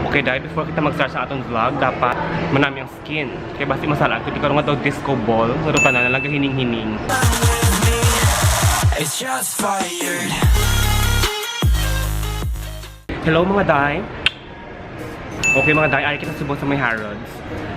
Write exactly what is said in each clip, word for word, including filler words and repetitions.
Okay, dahil before kita mag-start sa aton vlog, dapat manami ang skin. Kaya basi masalaan ko, di karon nga daw disco ball, pero tanan na lang gahining-hining. It's shots fired. Hello mga day. Okay mga day, ari kita subong sa may Harrods.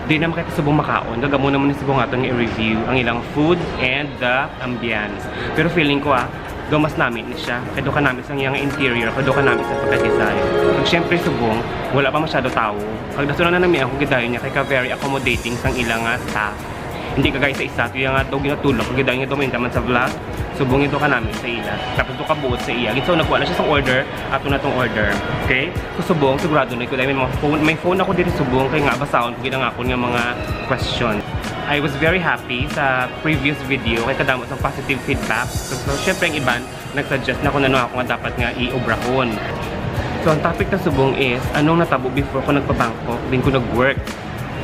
Di naman kita subong makaon. Gagamo naman ni subong aton nga i-review ang ilang food and the ambience. Pero feeling ko ah, do mas nami ni siya. Kay do ka nami sa iyang interior, kay do ka nami sa pagka-design. Kag syempre subong, wala pa masyado tawo. Kag dason na nami ako gidayon niya kay ka very accommodating sang ilang nga staff. Hindi ka guys sa isa, tuya nga daw ginatulog, kag gidayon nga daw may naman sa vlog. Subong ito ka nami sa ila. Tapos do ka buot sa iya. Gid so nagkuha na siya sa order, ato na tong order. Okay? So subong, sigurado na ko dahil may mga phone, may phone ako diri subong kay nga basahon ko gid ang akon nga mga question. I was very happy sa previous video kay kadamo sang positive feedback. So, so syempre ang iban nag-suggest na kung ano ako nga dapat nga iobrahon. So ang topic na subong is anong natabo before ko nagpa-Bangkok, din ko nag-work.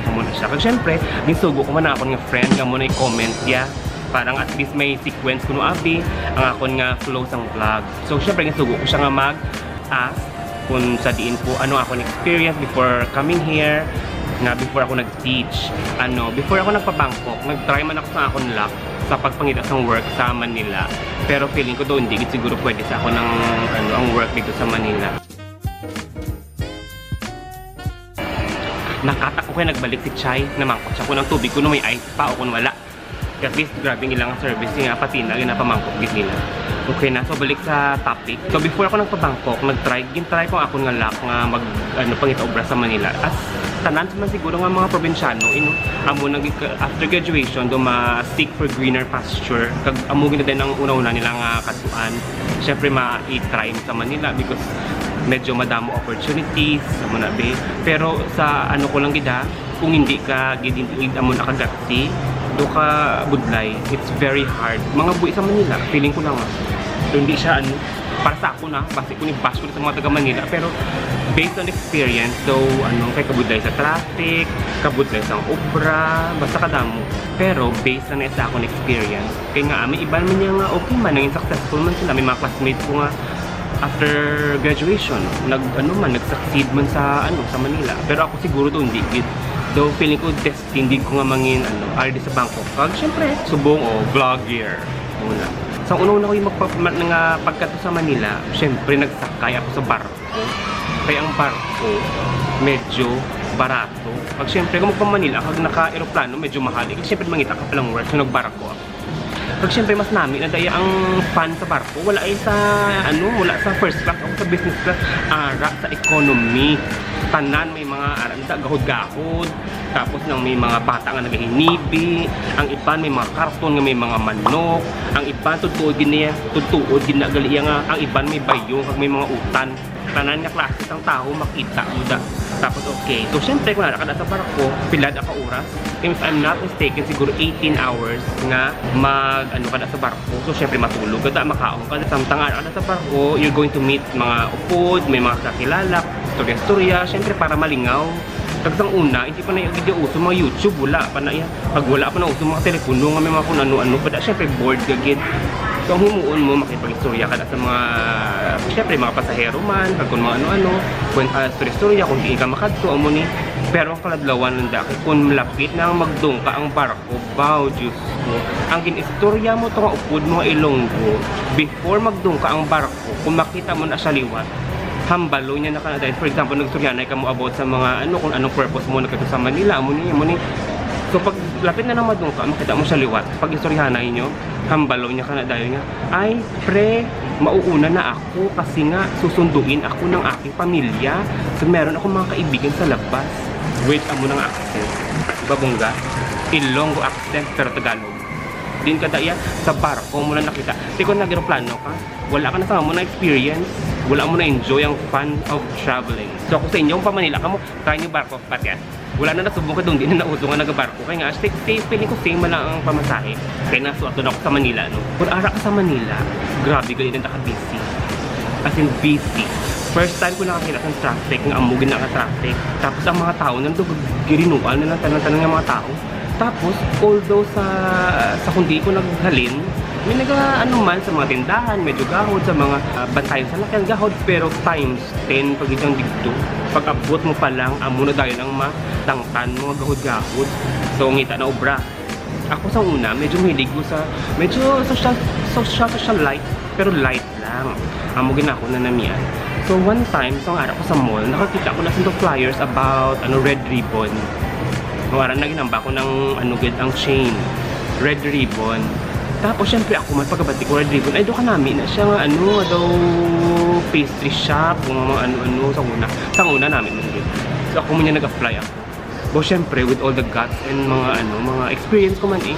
Amo na siya. Kag syempre, ginsugo ko man ang akon nga friend nga mo na i-comment ya. Parang at least may sequence kuno abi ang akon nga flow sang vlog. So syempre ginsugo ko siya nga mag-ask kung sa diin po ano akong experience before coming here, nga before ako nag-teach. Ano, before ako nagpa-Bangkok, nag-try man ako sa akong luck sa pagpangita sang work sa Manila. Pero feeling ko daw hindi gid siguro pwede sa ako ng ano, ang work dito sa Manila. Nakata ko kaya nagbalik si Chai, namangkot siya kung ang tubig ko may ice pa o kung wala. At least, grabe ang ilang service nga pati na ginapamangkot gid nila. Okay na, so balik sa topic. So before ako nagpa-Bangkok, nag-try, gin-try ko ang akon nga luck nga mag ano pangita obra sa Manila. As tanan man siguro nga mga probinsyano, ino, amo nag after graduation do ma-seek for greener pasture. Kag amo gid din ang una-una nila nga kasuan. Syempre ma-try sa Manila because medyo madamo opportunities, amo na be. Pero sa ano ko lang gid ha, kung hindi ka gid hindi amo na kagatsi, do ka budlay, it's very hard. Mga buhi sa Manila, feeling ko lang ah. So, hindi siya ano, para sa ako na, basi ko ni bash ko sa mga taga Manila, pero based on experience, so ano, kay kabudlay sa traffic, kabudlay sa obra, basta kadamo. Pero based na sa akong experience, kay nga may iban man niya nga okay man, naging successful man sila, may mga classmates ko nga after graduation, nag ano man, nag-succeed man sa ano, sa Manila. Pero ako siguro do hindi gid. Though feeling ko destined gid ko nga mangin ano, R D sa Bangkok. Kag syempre, subong o vlogger muna. Sa una-una ko yung magpa, ma- nga pagkadto sa Manila, syempre nagsakay ako sa barko. Kaya ang barko medyo barato. Pag syempre kung magpa Manila kag naka-eroplano medyo mahal. Eh, syempre mangita ka palang work so nagbarko ako. Pag syempre mas nami na daya ang fun sa barko. Wala ay sa ano, wala sa first class o sa business class. Ara sa economy. Tanan may mga ara nita gahod-gahod. Tapos nang may mga bata nga nagahinibi, ang iban may mga karton nga may mga manok, ang iban tutuod gid niya, tutuod gid na gali iya nga ang iban may bayo kag may mga utan. Tanan nga klase sang tawo makita mo da. Tapos okay. So syempre kung ara ka na sa barko, pila da ka oras? If I'm not mistaken, siguro eighteen hours nga mag ano ka na sa barko. So syempre matulog ka da, makaon ka da. Samtang ara ka na sa barko, you're going to meet mga upod, may mga kakilala, istorya-istorya, syempre para malingaw. Kag sang una, hindi pa na yung video uso mga YouTube, wala pa na yan. Pag wala pa na uso mga telepono nga may mga kung ano-ano pa da, syempre bored ka gid. So ang himuon mo, makipag-istorya ka na sa mga, syempre mga pasahero man, kag kung mga ano-ano, kung uh, istorya-istorya, kung di ka makadto, amo ni. Pero ang kaladlawan nanda, kay kung malapit na ang magdungka ang barko, baw, Diyos ko, ang gin-istorya mo to nga upod mo nga Ilonggo, before magdungka ang barko, kung makita mo na siya liwat, hambalo niya na ka na dahil. For example, nagstoryanay ka mo about sa mga ano, kung anong purpose mo nagkadto sa Manila, amo ni, amo ni. So pag lapit na lang madungka, makita mo siya liwat. Pag istoryanay nyo, hambalo niya ka na dahil nga, ay, pre, mauuna na ako kasi nga susunduin ako ng aking pamilya. So meron akong mga kaibigan sa labas. Wait, amo na nga accent. Diba bongga? Ilonggo accent pero Tagalog. Din ka daya sa barko mo na nakita. Di ko nag-aeroplano ka. Wala ka na sa mo na experience. Wala mo na enjoy ang fun of traveling. So kung sa inyo, kung pa Manila ka mo, try nyo barko, patyan. Wala na nasubong ka doon, di na nauso nga nagabarko. Kaya nga, safe, safe, feeling ko same man lang ang pamasahe. Kaya nasuot doon ako sa Manila, no? Kung ara ka sa Manila, grabe ka din ang busy. As in, busy. First time ko nakakita sa traffic, nga amo gid na traffic. Tapos ang mga tao, nandun, girinual na lang tanan-tanan nga mga tao. Tapos, although sa, sa kundi ko naghalin, May naga, ano man, sa mga tindahan, medyo gahod, sa mga, ah, bantayan sa lakyan, gahod, pero times ten pag ijang digto. Pag abot mo pa lang, amo na dayon ang matangtan mo, gahod-gahod. So, ngita na obra. Ako sa una, medyo mahilig ko sa, medyo social, social, socialite, pero light lang. Amo gid ako na namian. So, one time, sa ara ko sa mall, nakakita ko na sa flyers about, ano, Red Ribbon. Ang ara na ginhambal ko ng, ano, gid ang chain. Red Ribbon. Tapos, syempre, ako man, pagkabati ko, Red Ribbon, ay, do ka nami na siya nga, ano, daw pastry shop, kung mga ano-ano, sa una. Sa una, nami man gid. So, ako man niya nag-apply ako. Bo, syempre, with all the guts and mga, ano, mga experience ko man eh,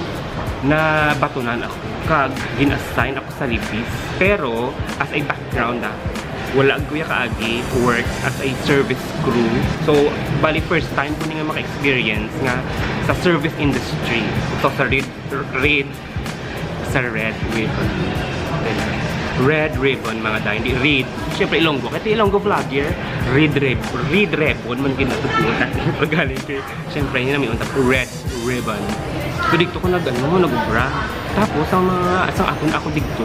nabatunan ako. Kag gin-assign ako sa Libis. Pero, as a background, ah, wala ko ya kaagi work as a service crew. So, bali, first time ko ni nga maka-experience nga sa service industry. So, sa Red, Red, sa Red Ribbon. Red Ribbon, mga dahil. Hindi Red. Siyempre, Ilonggo. Kasi Ilonggo vlogger, Red Ribbon. Red Ribbon, man ginatutunan. Pagaling kay, siyempre, yun naman yung Red Ribbon. So, dito ko nag, ano, nag-ubra. Tapos, ang mga, sang ako na ako dito,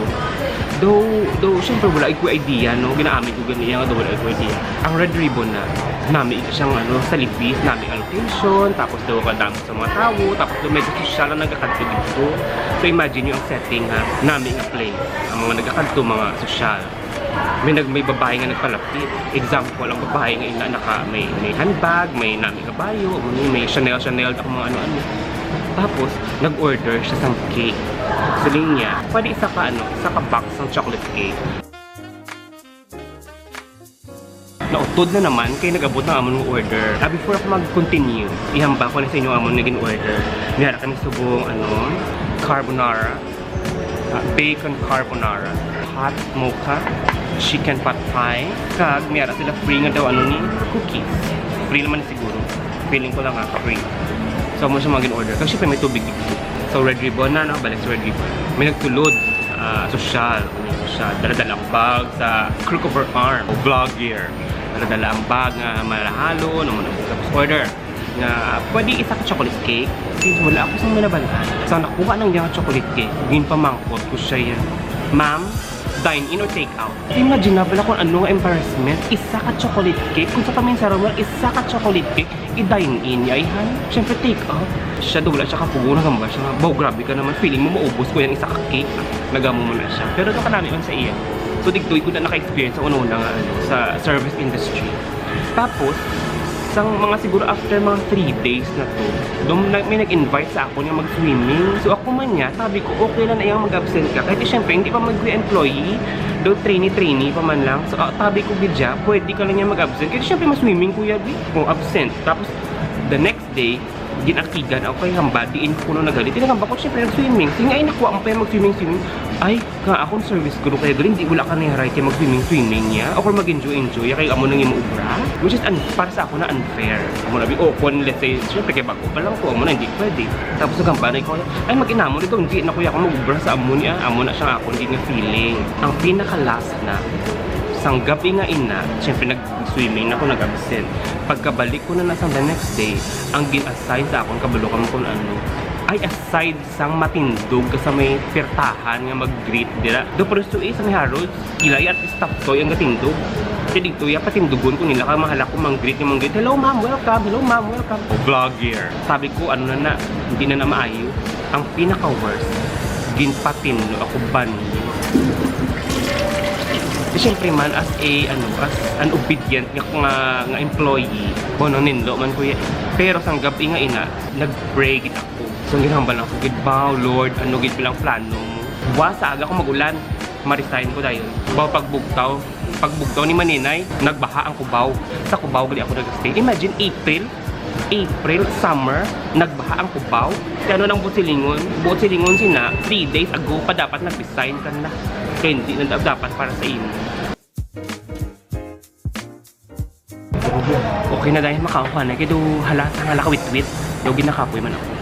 though, though, siyempre, wala ko idea, no? Ginaamin ko ganiya, though wala ko idea. Ang Red Ribbon na, nami siyang, ano, sa Libis, nami ang location, tapos daw kadamo sa mga tawo, tapos daw medyo sosyal ang nagakadto dito. So, imagine nyo ang setting, ha, nami nga place. Ang mga nagakadto, mga sosyal. May nag-, may babae nga nagpalapit. Example, ang babae nga ina naka, may, may handbag, may nami nga bayo, may, may Chanel, Chanel, ang mga ano-ano. Tapos, nag-order siya sang cake. Siling niya, pwede isa ka, ano, isa ka box ng chocolate cake. Nautod na naman kay nag-abot ang amon nga order. Ah, before ako mag-continue, ihambal ko na sa inyo amon nga gin-order. May ara kami subong, ano, carbonara, ah, bacon carbonara, hot mocha, chicken pad thai, kag may ara sila free nga daw, ano ni, cookies. Free naman siguro. Feeling ko lang, ah, free. So, amo siya mga gin-order. Kag syempre, may tubig dito. So, Red Ribbon na, no? Balik sa Red Ribbon. May nagtulod. Ah, sosyal. Ano yung sosyal? Dala-dala ang bag sa crook of her arm. O vlogger. Dala-dala ang bag nga malahalo, no? Tapos order nga pwede isa ka chocolate cake. Since wala ako sa minabalaan. Sa nakuha ng diyang chocolate cake, ginpamangkot ko siya yan. Ma'am, dine in or take out? Imagine na pala kung ano nga embarrassment. Isa ka chocolate cake. Kung sa paminsaron mo, isa ka chocolate cake, i-dine in, yayhan. Siyempre, take out. Siya daw, wala siya kapugo, nagamba siya nga, "Baw, grabe ka naman. Feeling mo maubos ko yung isa ka cake." Nagamo mo na siya. Pero nakanami man sa iya. So, digdoy ko na naka-experience sa una-una nga, ano, sa service industry. Tapos, sang mga siguro after mga three days na to, dum-, na, may nag-invite sa ako nga mag-swimming. So, ako man niya, sabi ko, "Okay lang na iyang mag-absent ka." Kahit syempre, hindi pa mag-employee, do trainee-trainee pa man lang. So, ah, sabi ko, "Gidya, pwede ka lang niya mag-absent." Kasi syempre, mas swimming ko yan, di? Kung absent. Tapos, the next day, ginakigan ako kay hamba, diin ko kuno nagalit. Tinagamba ko, syempre, nag-swimming. Sige, ay, nakuha mo pa yung mag-swimming-swimming. Ay, nga akong service crew kaya galing, di wala ka na right kay mag-swimming-swimming niya. Or mag-enjoy-enjoy, kaya amo nang imo obra. Which is, un-, para sa ako na unfair. Amo na, bi-, oh, kung let's say, syempre, kay bago pa lang ko, amo na, hindi pwede. Tapos nagambanay ko, ay, mag-inamo nito, hindi na kuya ako mag-obra sa amo niya. Amo na siya nga ako, hindi nga feeling. Ang pinaka-last na, sang gabi nga ina, syempre, nag-swimming na ako, nag-absent. Pagkabalik ko na na sa the next day, ang gin-assign sa akong kabalukan kung ano, ay aside sang matindog ka sa may pirtahan nga mag-greet dira. Do, pero sa, eh, sa may Harrods, ila ya staff toy ang gatindog. Kaya dito, ya patindugon ko nila, kaya mahala ko mang-greet nga mang-greet. "Hello, ma'am, welcome. Hello, ma'am, welcome." O, vlogger. Sabi ko, ano na na, hindi na na maayo. Ang pinaka-worst, ginpatinlo ako ban. Di syempre man, as a, ano, as an obedient nga, nga, nga employee, ko nang ninlo man ko ya. Pero sang gabi nga ina, nag-pray gid ako. So, ginhambal ako gid, "Baw, Lord, ano gid bilang plano mo?" Wa, sa aga ko mag-ulan, ma-resign ko dayon. Baw, pagbugtaw, pagbugtaw ni Maninay, nagbaha ang Cubao. Sa Cubao gali ako nag-stay. Imagine, April, April, summer, nagbaha ang Cubao. Kaya ano lang buot silingon? Buot silingon sina, three days ago pa dapat nag-resign ka na. Kaya hindi na da-, dapat para sa imo. Okay na dahil makauha na. Kaya do, hala, sa nga lakawitwit. Do, ginakapoy man ako.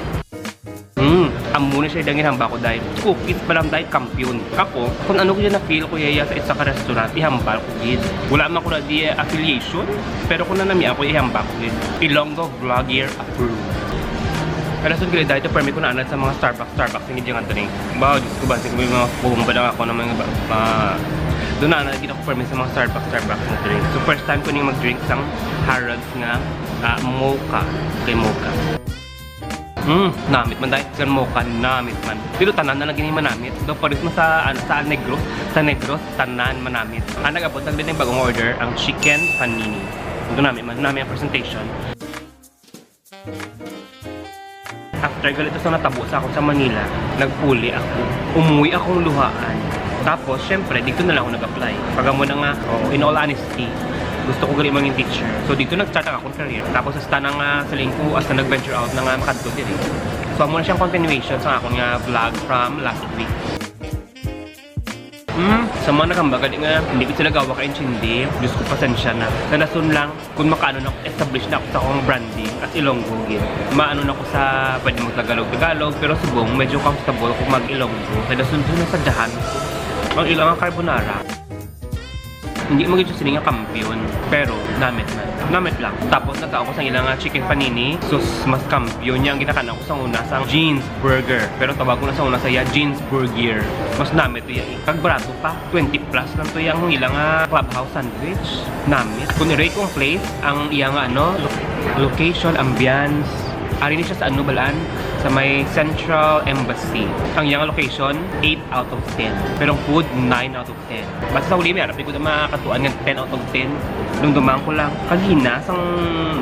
Hmm, amo na siya, dangin hamba ko, dahil cookies pa lang, dahil kampiyon. Ako, kung ano ko yun na-feel ko, yaya, sa isa ka restaurant, ihambal ko, gid. Wala man ko na di affiliation, pero kung nanami ako, ihambal ko, gid. Ilonggo Vlogger approved. Kadason gali dahil to permi ko naanad sa mga Starbucks, Starbucks nga dyan nga drink. Wow, Diyos ko, basi ko may mga bomba lang ako ng mga ba, ma, doon na, nagkita ko permi sa mga Starbucks, Starbucks nga drink. So, first time ko ning mag-drink sang Harrods nga ah, mocha. Kay mocha. Hmm, namit man dahil sa mocha, namit man. Pero tanan na lagi ni manamit. Daw pares mo sa, ano, sa Negros, sa Negros, tanan manamit. Ang nag-abot lang din ang bagong order, ang chicken panini. Ito namit man, namit ang presentation. After gali to sa natabo sa ako sa Manila, nagpuli ako. Umuwi akong luhaan. Tapos, syempre, dito na lang ako nag-apply. Pag amo na nga, oh, in all honesty, gusto ko gali maging teacher. So, dito nag-start ang akong career. Tapos, hasta na nga sa lingko, hasta nag-venture out na nga makadto diri. So, amo na siyang continuation sa akong nga vlog from last week. Hmm, sa mga nagambag gali nga hindi ko sila gawa ka-intindi, Diyos ko, pasensya na. Sa lason lang, kung makaano na ako, establish na ako sa akong branding as Ilonggo gid. Maano na ako sa pwede mag Tagalog-Tagalog, pero subong medyo comfortable ako mag Ilonggo. Sa lason, doon na sa dahan ko. Ang ilang nga carbonara. Hindi mo gid siya sini nga kampiyon, pero namit na. Namit lang. Tapos nagkaon ko sa ilang nga chicken panini. Sus, mas kampiyon niya ang ginakan-an ko sa una sa Jeans Burger. Pero tawag ko na sa una sa iya, Jeans Burger. Mas namit to iya eh. Kag barato pa, twenty plus lang to iya ang ilang nga clubhouse sandwich. Namit. Kung i-rate ko ang place, ang iya nga ano, lo-, location, ambience, ari ni siya sa ano, balaan, sa may Central Embassy. Ang iya nga location, eight out of ten. Pero ang food, nine out of ten. Basta sa uli, may arap ko na makatuan nga ten out of ten. Dumdumang ko lang. Kagina, sang,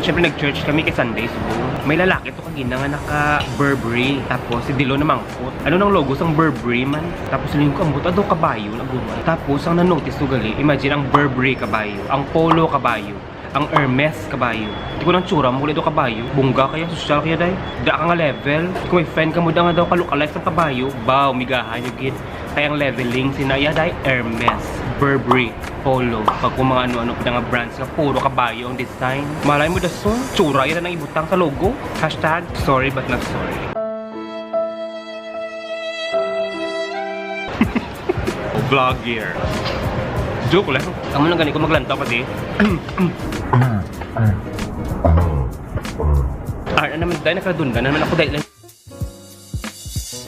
syempre nag-church kami kay Sunday, subong. May lalaki to kagina nga naka-Burberry. Tapos si Dilo namangkot, "Ano nang logo sang Burberry man?" Tapos siling ko, "Ambot, ado kabayo na guro." Tapos ang na-notice ko gali, imagine ang Burberry kabayo, ang Polo kabayo, ang Hermes kabayo. Di ko nang tsura mo gali do kabayo. Bungga kaya, sosyal kaya, day. Dira ka nga level. Kung may friend ka mo da nga daw ka-lookalike sang kabayo, baw, migahan nyo gid. Kay ang leveling sina iya, day, Hermes, Burberry, Polo, pag kung mga ano-ano pa nga brands nga puro kabayo ang design. Malay mo, dason, tsura ira nang ibutang sa logo. Hashtag sorry but not sorry. Vlogger. Joke lang. Amo lang gani ko maglantaw kasi. Ar, ano naman, dahil nakadungan naman ako dahil lang.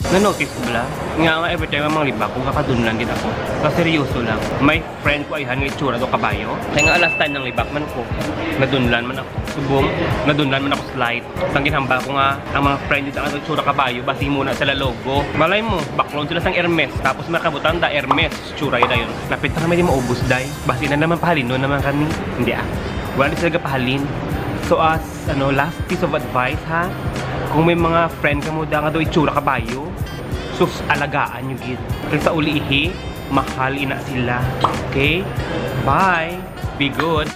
Na-notice ko bala nga, nga every time ang mga libak ko, kakadunlan gid ako. Sa seryoso lang. May friend ko ayhan nga itsura do kabayo. Kaya nga last time nang libak man ko, nadunlan man ako. Subong, nadunlan man ako slight. Sang ginhambal ko nga, ang mga friend dito ang itsura kabayo, basi muna sila logo. Malay mo, baklon sila sang Hermes. Tapos makabutang da Hermes. Tsura yun na yun. Lapit na kami di maubos, day. Basi na naman pahalinon naman kami. Hindi ah. Wala di sila gapahalin. So as, ano, last piece of advice, ha? Kung may mga friend ka mo da nga daw itsura kabayo, sus, alagaan nyo gid. Kay sa uli ihi, mahal ina sila. Okay? Bye! Be good!